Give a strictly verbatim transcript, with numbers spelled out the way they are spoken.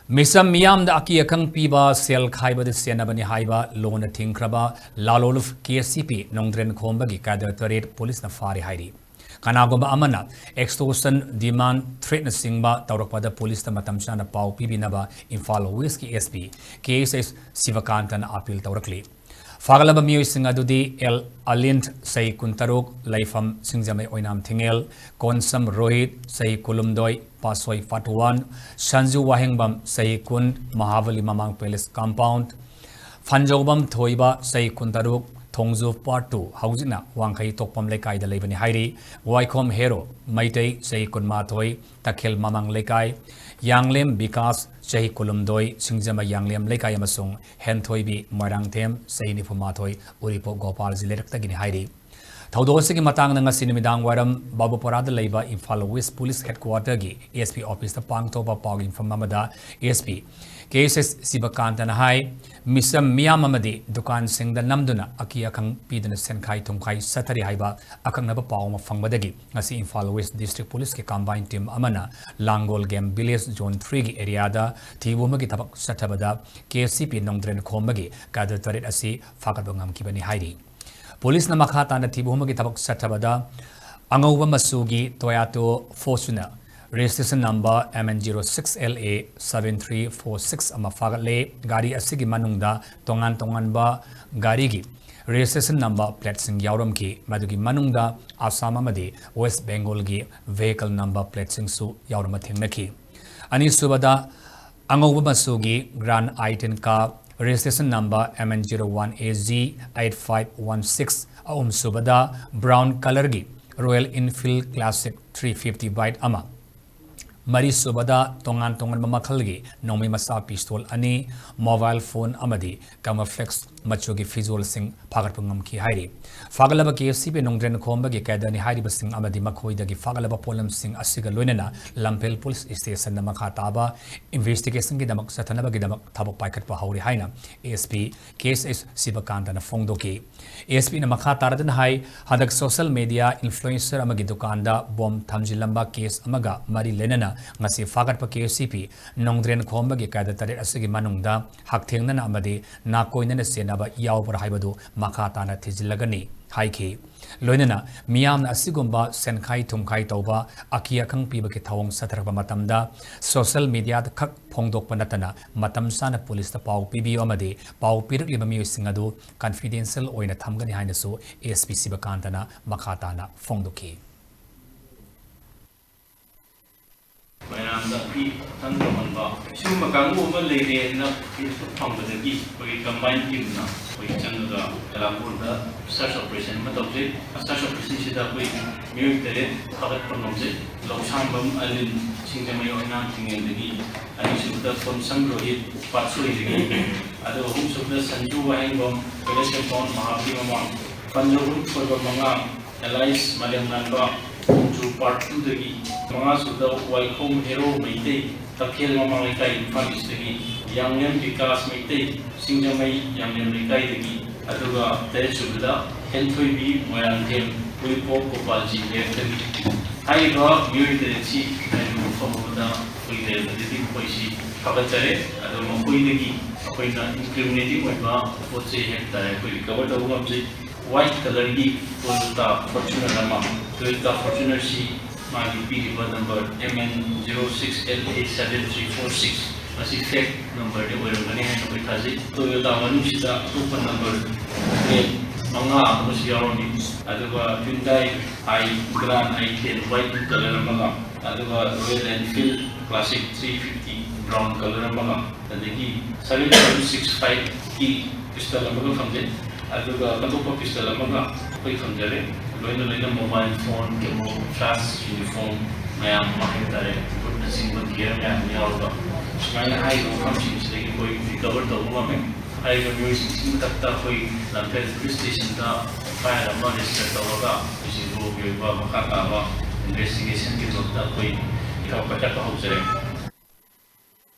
ꯃꯤꯆꯝ ꯃꯤꯌꯥꯝꯗ ꯑꯀꯤ ꯑꯈꯪ ꯄꯤꯕ ꯁꯦꯜ ꯈꯥꯏꯕꯗ ꯁꯦꯟꯅꯕꯅꯤ ꯍꯥꯏꯕ ꯂꯣꯅ ꯊꯤꯡꯈ꯭ꯔꯕ ꯂꯥꯂꯣꯜ ꯀꯦ ꯑꯦꯁ ꯁꯤ ꯄꯤ ꯅꯣꯡꯗ꯭ꯔꯦꯟ ꯈꯣꯝꯕꯒꯤ ꯀꯥꯗꯔ ꯇꯔꯦꯠ ꯄꯨꯂꯤꯁꯅ ꯐꯥꯔꯦ ꯍꯥꯏꯔꯤ꯫ ꯀꯅꯥꯒꯨꯝꯕ ꯑꯃꯅ extortion, demand, threatꯅꯆꯤꯡꯕ ꯇꯧꯔꯛꯄꯗ ꯄꯨꯂꯤꯁꯇ ꯃꯇꯝ ꯆꯥꯅ ꯄꯥꯎ ꯄꯤꯕꯤꯅꯕ ꯏꯝꯐꯥꯜ ꯋꯦꯁꯀꯤ ꯑꯦꯁ ꯄꯤ ꯀꯦ ꯑꯦꯁ ꯑꯦꯁ ꯁꯤꯕꯀꯥꯟꯇꯅ ꯑꯥꯄꯤꯜ ꯇꯧꯔꯛꯂꯤ꯫ ꯐꯥꯒꯠꯂꯕ ꯃꯤꯑꯣꯏꯁꯤꯡ ꯑꯗꯨꯗꯤ ꯑꯦꯜ ꯑꯂꯤꯟ, ꯆꯍꯤ ꯀꯨꯟꯇꯔꯨꯛ, ꯂꯩꯐꯝ ꯁꯤꯡꯖꯃꯩ ꯑꯣꯏꯅꯥꯝ ꯊꯤꯡꯉꯦꯜ, ꯀꯣꯟꯁꯝ ꯔꯣꯍꯤꯠ, ꯆꯍꯤ ꯀꯨꯟꯍꯨꯝꯗꯣꯏ, ꯄꯥꯠꯁꯣꯏ ꯐꯥꯇꯨꯋꯥꯟ, ꯁꯟꯖꯨ ꯋꯥꯍꯦꯡꯕꯝ, ꯆꯍꯤ ꯀꯨꯟ, ꯃꯍꯥꯕꯂꯤ ꯃꯃꯥꯡ ꯄꯦꯂꯦꯁ ꯀꯝꯄꯥꯎꯟ, ꯐꯟꯖꯧꯕꯝ ꯊꯣꯏꯕ, ꯆꯍꯤ ꯀꯨꯟꯇꯔꯨꯛ, ꯊꯣꯡꯖꯨ ꯄꯥꯔꯠ ꯇꯨ, ꯍꯧꯖꯤꯛꯅ ꯋꯥꯡꯈꯩ ꯇꯣꯛꯄꯝ ꯂꯩꯀꯥꯏꯗ ꯂꯩꯕꯅꯤ ꯍꯥꯏꯔꯤ꯫ ꯋꯥꯏꯈꯣꯝ ꯍꯦꯔꯣ ꯃꯩꯇꯩ, ꯆꯍꯤ ꯀꯨꯟꯃꯥꯊꯣꯏ, ꯇꯈꯦꯜ ꯃꯃꯥꯡ ꯂꯩꯀꯥꯏ, ꯌꯥꯡꯂꯦꯝ ꯕꯤꯀꯥꯁ, ꯆꯍꯤ ꯀꯨꯟꯍꯨꯝꯗꯣꯏ, ꯁꯤꯡꯖꯃꯩ ꯌꯥꯡꯂꯦꯝ ꯂꯩꯀꯥꯏ, ꯑꯃꯁꯨꯡ ꯍꯦꯟꯊꯣꯏꯕꯤ ꯃꯣꯏꯔꯥꯡꯊꯦꯝ, ꯆꯍꯤ ꯅꯤꯐꯨꯃꯥꯊꯣꯏ, ꯎꯔꯤꯄꯣꯛ ꯒꯣꯄꯥꯜꯖꯤ ꯂꯩꯔꯛꯇꯒꯤꯅꯤ ꯍꯥꯏꯔꯤ꯫ ꯊꯧꯗꯣꯛ ꯑꯁꯤꯒꯤ ꯃꯇꯥꯡꯗ ꯉꯁꯤ ꯅꯨꯃꯤꯗꯥꯡ ꯋꯥꯏꯔꯝ ꯕꯥꯕꯨꯄꯣꯔꯥꯗ ꯂꯩꯕ ꯏꯝꯐꯥꯜ ꯋꯦꯁ ꯄꯨꯂꯤꯁ ꯍꯦꯗꯀ꯭ꯋꯥꯇꯔꯒꯤ ꯑꯦꯁ ꯄꯤ ꯑꯣꯐꯤꯁꯇ ꯄꯥꯡꯊꯣꯛꯄ ꯄꯥꯎ ꯌꯨꯝꯐꯝ ꯑꯃꯗ ꯑꯦꯁ ꯄꯤ ꯀꯦ ꯑꯦꯁ ꯑꯦꯁ ꯁꯤꯕꯀꯥꯟꯇꯅ ꯍꯥꯏ, ꯃꯤꯆꯝ ꯃꯤꯌꯥꯝ ꯑꯃꯗꯤ ꯗꯨꯀꯥꯟꯁꯤꯡꯗ ꯅꯝꯗꯨꯅ ꯑꯀꯤ ꯑꯈꯪ ꯄꯤꯗꯨꯅ ꯁꯦꯟꯈꯥꯏ ꯊꯨꯝꯈꯥꯏ ꯆꯠꯊꯔꯤ ꯍꯥꯏꯕ ꯑꯀꯛꯅꯕ ꯄꯥꯎ ꯑꯃ ꯐꯪꯕꯗꯒꯤ ꯉꯁꯤ ꯏꯝꯐꯥꯜ ꯋꯦꯁ ꯗꯤꯁꯇ꯭ꯔꯤꯛ ꯄꯨꯂꯤꯁꯀꯤ ꯀꯝꯕꯥꯏꯟ ꯇꯤꯝ ꯑꯃꯅ ꯂꯥꯡꯒꯣꯜ ꯒꯦꯝ ꯚꯤꯂꯦꯖ ꯖꯣꯟ ꯊ꯭ꯔꯤꯒꯤ ꯑꯦꯔꯤꯌꯥꯗ ꯊꯤꯕ ꯍꯨꯝꯕꯒꯤ ꯊꯕꯛ ꯆꯠꯊꯕꯗ ꯀꯦ ꯑꯦꯁ ꯁꯤ ꯄꯤ ꯅꯣꯡꯗ꯭ꯔꯦꯟ ꯈꯣꯝꯕꯒꯤ ꯀꯥꯗꯔ ꯇꯔꯦꯠ ꯑꯁꯤ ꯐꯥꯒꯠꯄ ꯉꯝꯈꯤꯕꯅꯤ ꯍꯥꯏꯔꯤ꯫ ꯄꯨꯂꯤꯁꯅ ꯃꯈꯥ ꯇꯥꯅ ꯊꯤꯕ ꯍꯨꯝꯕꯒꯤ ꯊꯕꯛ ꯆꯠꯊꯕꯗ ꯑꯉꯧꯕ ꯃꯆꯨꯒꯤ Toyota Fortuner, registration number M N zero six L A seven three four six ꯑꯃ ꯐꯥꯒꯠꯂꯦ꯫ ꯒꯥꯔꯤ ꯑꯁꯤꯒꯤ ꯃꯅꯨꯡꯗ ꯇꯣꯉꯥꯟ ꯇꯣꯉꯥꯟꯕ ꯒꯥꯔꯤꯒꯤ registration number plateꯁꯤꯡ ꯌꯥꯎꯔꯝꯈꯤ꯫ ꯃꯗꯨꯒꯤ ꯃꯅꯨꯡꯗ ꯑꯁꯥꯝ ꯑꯃꯗꯤ ꯋꯦꯁ ꯕꯦꯡꯒꯣꯜꯒꯤ vehicle number plateꯁꯤꯡꯁꯨ ꯌꯥꯎꯔꯝꯕ ꯊꯦꯡꯅꯈꯤ꯫ ꯑꯅꯤꯁꯨꯕꯗ, ꯑꯉꯧꯕ ꯃꯆꯨꯒꯤ Grand i ten car, registration number M N zero one A Z eight five one six, ꯑꯍꯨꯝꯁꯨꯕꯗ, brown colourꯒꯤ Royal Enfield Classic three fifty bike ꯑꯃ, ꯃꯔꯤꯁꯨꯕꯗ, ꯇꯣꯉꯥꯟ ꯇꯣꯉꯥꯟꯕ ꯃꯈꯜꯒꯤ ꯅꯣꯡꯃꯩ ꯃꯆꯥ pistol ꯑꯅꯤ, mobile phone ꯑꯃꯗꯤ camouflage ꯃꯆꯨꯒꯤ ꯐꯤꯖꯣꯜꯁꯤꯡ ꯐꯥꯒꯠꯄ ꯉꯝꯈꯤ ꯍꯥꯏꯔꯤ꯫ ꯐꯥꯒꯠꯂꯕ ꯀꯦ ꯑꯦꯁ ꯁꯤ ꯄꯤ ꯅꯣꯡꯗ꯭ꯔꯦꯟ ꯈꯣꯝꯕꯒꯤ ꯀꯦꯗꯔꯅꯤ ꯍꯥꯏꯔꯤꯕꯁꯤꯡ ꯑꯃꯗꯤ ꯃꯈꯣꯏꯗꯒꯤ ꯐꯥꯒꯠꯂꯕ ꯄꯣꯠꯂꯝꯁꯤꯡ ꯑꯁꯤꯒ ꯂꯣꯏꯅꯅ ꯂꯝꯐꯦꯜ ꯄꯨꯂꯤꯁ ꯁ꯭ꯇꯦꯁꯟꯗ ꯃꯈꯥ ꯇꯥꯕ ꯏꯟꯚꯦꯁꯇꯤꯒꯦꯁꯟꯒꯤꯗꯃꯛ ꯆꯠꯊꯅꯕꯒꯤꯗꯃꯛ ꯊꯕꯛ ꯄꯥꯏꯈꯠꯄ ꯍꯧꯔꯤ ꯍꯥꯏꯅ ꯑꯦꯁ ꯄꯤ ꯀꯦ ꯑꯦꯁ ꯑꯦꯁ ꯁꯤꯕꯀꯥꯟꯇꯅ ꯐꯣꯡꯗꯣꯛꯈꯤ꯫ ꯑꯦꯁ ꯄꯤꯅ ꯃꯈꯥ ꯇꯥꯔꯗꯨꯅ ꯍꯥꯏ, ꯍꯟꯗꯛ social media influencer ꯑꯃꯒꯤ ꯗꯨꯀꯥꯟꯗ ꯕꯣꯝ ꯊꯝꯖꯤꯜꯂꯝꯕ ꯀꯦꯁ ꯑꯃꯒ ꯃꯔꯤ ꯂꯩꯅꯅ ꯉꯁꯤ ꯐꯥꯒꯠꯄ ꯀꯦ ꯑꯦꯁ ꯁꯤ ꯄꯤ ꯅꯣꯡꯗ꯭ꯔꯦꯟ ꯈꯣꯝꯕꯒꯤ ꯀꯥꯏꯗ ꯇꯔꯦꯠ ꯑꯁꯤꯒꯤ ꯃꯅꯨꯡꯗ ꯍꯛꯊꯦꯡꯅꯅ ꯑꯃꯗꯤ ꯅꯥꯀꯣꯏꯅꯅ ꯆꯦꯟꯅꯕ ꯌꯥꯎꯕ꯭ꯔꯥ ꯍꯥꯏꯕꯗꯨ ꯃꯈꯥ ꯇꯥꯅ ꯊꯤꯖꯤꯜꯂꯒꯅꯤ ꯍꯥꯏꯈꯤ꯫ ꯂꯣꯏꯅꯅ ꯃꯤꯌꯥꯝꯅ ꯑꯁꯤꯒꯨꯝꯕ ꯁꯦꯟꯈꯥꯏ ꯊꯨꯝꯈꯥꯏ ꯇꯧꯕ, ꯑꯀꯤ ꯑꯈꯪ ꯄꯤꯕꯒꯤ ꯊꯧꯑꯣꯡ ꯆꯠꯊꯔꯛꯄ ꯃꯇꯝꯗ social media ꯗ ꯈꯛ ꯐꯣꯡꯗꯣꯛꯄ ꯅꯠꯇꯅ ꯃꯇꯝ ꯆꯥꯅ ꯄꯨꯂꯤꯁꯇ ꯄꯥꯎ ꯄꯤꯕꯤꯌꯨ ꯑꯃꯗꯤ ꯄꯥꯎ ꯄꯤꯔꯛꯂꯤꯕ ꯃꯤꯑꯣꯏꯁꯤꯡ ꯑꯗꯨ confidential ꯑꯣꯏꯅ ꯊꯝꯒꯅꯤ ꯍꯥꯏꯅꯁꯨ ꯑꯦꯁ ꯄꯤ ꯁꯤꯕꯀꯥꯟꯇꯅ ꯃꯈꯥ ꯇꯥꯅ ꯐꯣꯡꯗꯣꯛꯈꯤ꯫ ꯃꯌꯥꯝꯗ ꯑꯀꯤ ꯑꯈꯪ ꯇꯧꯍꯟꯕ ꯁꯤꯒꯨꯝꯕ ꯀꯥꯡꯕꯨ ꯑꯃ ꯂꯩꯔꯦꯅ Facebook ꯐꯪꯕꯗꯒꯤ ꯑꯩꯈꯣꯏꯒꯤ combine team ꯅ ꯑꯩꯈꯣꯏ ꯆꯪꯉꯒ ꯀꯂꯥꯝꯕꯨꯔꯗ search operation ꯑꯃ ꯇꯧꯖꯩ꯫ Search operation ꯁꯤꯗ ꯑꯩꯈꯣꯏ ꯃꯤꯑꯣꯏ ꯇꯔꯦꯠ ꯐꯥꯒꯠꯄ ꯉꯝꯖꯩ꯫ ꯂꯧꯁꯥꯡꯕꯝ ꯑꯂꯤꯟ, ꯁꯤꯡꯖꯃꯩ ꯑꯣꯏꯅꯥꯝ ꯊꯤꯡꯉꯦꯟꯗꯒꯤ, ꯑꯅꯤꯁꯨꯕꯗ ꯄꯣꯟꯁꯝ ꯔꯣꯍꯤꯠ, ꯄꯥꯠꯁꯣꯏꯗꯒꯤ, ꯑꯗꯨꯒ ꯑꯍꯨꯝꯁꯨꯕꯗ ꯁꯟꯖꯨ ꯋꯥꯍꯦꯡꯕꯝ, ꯄꯦꯂꯦꯁ ꯀꯝꯄꯥꯎꯟ ꯃꯍꯥꯕꯂꯤ ꯃꯃꯥꯡ, ꯄꯟꯖꯧꯕꯝ ꯊꯣꯏꯕ ꯃꯉꯥ, ꯑꯦꯂꯥꯏꯁ ꯃꯥꯂꯦꯝꯉꯥꯟꯕ, ꯈꯣꯡꯖꯨ ꯄꯥꯔꯠ ꯇꯨꯗꯒꯤ, ꯃꯉꯥꯁꯨꯕꯗ ꯋꯥꯏꯈꯣꯝ ꯍꯦꯔꯣ ꯃꯩꯇꯩ, ꯇꯈꯦꯜ ꯃꯃꯥꯡ ꯂꯩꯀꯥꯏ, ꯏꯝꯐꯥꯜ ꯏꯁꯇꯒꯤ, ꯌꯥꯡꯂꯦꯝ ꯕꯤꯀꯥꯁ ꯃꯩꯇꯩ, ꯁꯤꯡꯖꯃꯩ ꯌꯥꯡꯂꯦꯝ ꯂꯩꯀꯥꯏꯗꯒꯤ, ꯑꯗꯨꯒ ꯇꯔꯦꯠꯁꯨꯕꯗ ꯍꯦꯟꯊꯣꯏꯕꯤ ꯃꯣꯏꯔꯥꯡꯊꯦꯝ, ꯎꯔꯤꯄꯣꯛ ꯒꯣꯄꯥꯜꯖꯤ ꯂꯩꯔꯛꯇꯒꯤ꯫ ꯍꯥꯏꯔꯤꯕ ꯃꯤꯑꯣꯏ ꯇꯔꯦꯠꯁꯤ ꯀꯔꯤꯒꯨꯝꯕ ꯃꯐꯝ ꯑꯃꯗ ꯑꯩꯈꯣꯏ ꯂꯩꯔꯝꯕꯗꯒꯤ ꯃꯈꯣꯏꯁꯤ ꯐꯥꯒꯠꯆꯔꯦ꯫ ꯑꯗꯣ ꯃꯈꯣꯏꯗꯒꯤ ꯑꯩꯈꯣꯏꯅ incriminating ꯑꯣꯏꯕ ꯄꯣꯠ ꯆꯩ ꯍꯥꯏꯕ ꯇꯥꯔꯦ, ꯑꯩꯈꯣꯏ recover ꯇꯧꯕ ꯉꯝꯖꯩ꯫ White colour ꯒꯤ Toyota Fortuner ꯑꯃ, Toyota Fortuner ꯁꯤ ꯃꯥꯒꯤ ꯄꯤꯔꯤꯕ number M N zero six L A seven three four six, ꯃꯁꯤ fake number ꯗꯤ ꯑꯣꯏꯔꯝꯒꯅꯤ ꯍꯥꯏꯅ ꯑꯩꯈꯣꯏ ꯊꯥꯖꯩ꯫ Toyota ꯃꯅꯨꯡꯁꯤꯗ ꯑꯇꯣꯞꯄ number plate ꯃꯉꯥ ꯑꯃꯁꯨ ꯌꯥꯎꯔꯝꯃꯤ, ꯑꯗꯨꯒ Hyundai i Grand i ten white in colour ꯑꯃꯒ, ꯑꯗꯨꯒ Royal Enfield Classic three fifty brown colour ꯑꯃꯒ, ꯑꯗꯒꯤ seven point six five ꯀꯤ pistol ꯑꯃꯒ ꯐꯪꯖꯩ꯫ ꯑꯗꯨꯒ ꯑꯇꯣꯞꯄ pistol ꯑꯃꯒ ꯑꯩꯈꯣꯏ ꯐꯪꯖꯔꯦ꯫ ꯂꯣꯏꯅ ꯂꯣꯏꯅ mobile phone, camouflage uniform ꯃꯌꯥꯝ ꯑꯃ ꯍꯥꯏꯕ ꯇꯥꯔꯦ, ꯕꯨꯠꯅꯆꯤꯡꯕ gear ꯃꯌꯥꯝ ꯌꯥꯎꯔꯒ, ꯁꯨꯃꯥꯏꯅ ꯍꯥꯏꯔꯤꯕ ꯃꯐꯝꯁꯤꯡꯁꯤꯗꯒꯤ ꯑꯩꯈꯣꯏ recover ꯇꯧꯕ ꯉꯝꯃꯦ꯫ ꯍꯥꯏꯔꯤꯕ ꯃꯤꯑꯣꯏꯁꯤꯡꯁꯤꯒꯤ ꯃꯊꯛꯇ ꯑꯩꯈꯣꯏ ꯂꯝꯐꯦꯜ police station the F I R ꯑꯃ register ꯇꯧꯔꯒ ꯃꯁꯤꯒꯤ ꯑꯣꯏꯕ ꯃꯈꯥ ꯇꯥꯕ investigation ꯒꯤꯗꯃꯛꯇ ꯑꯩꯈꯣꯏ ꯏꯊꯧ ꯄꯥꯏꯈꯠꯄ ꯍꯧꯖꯔꯦ꯫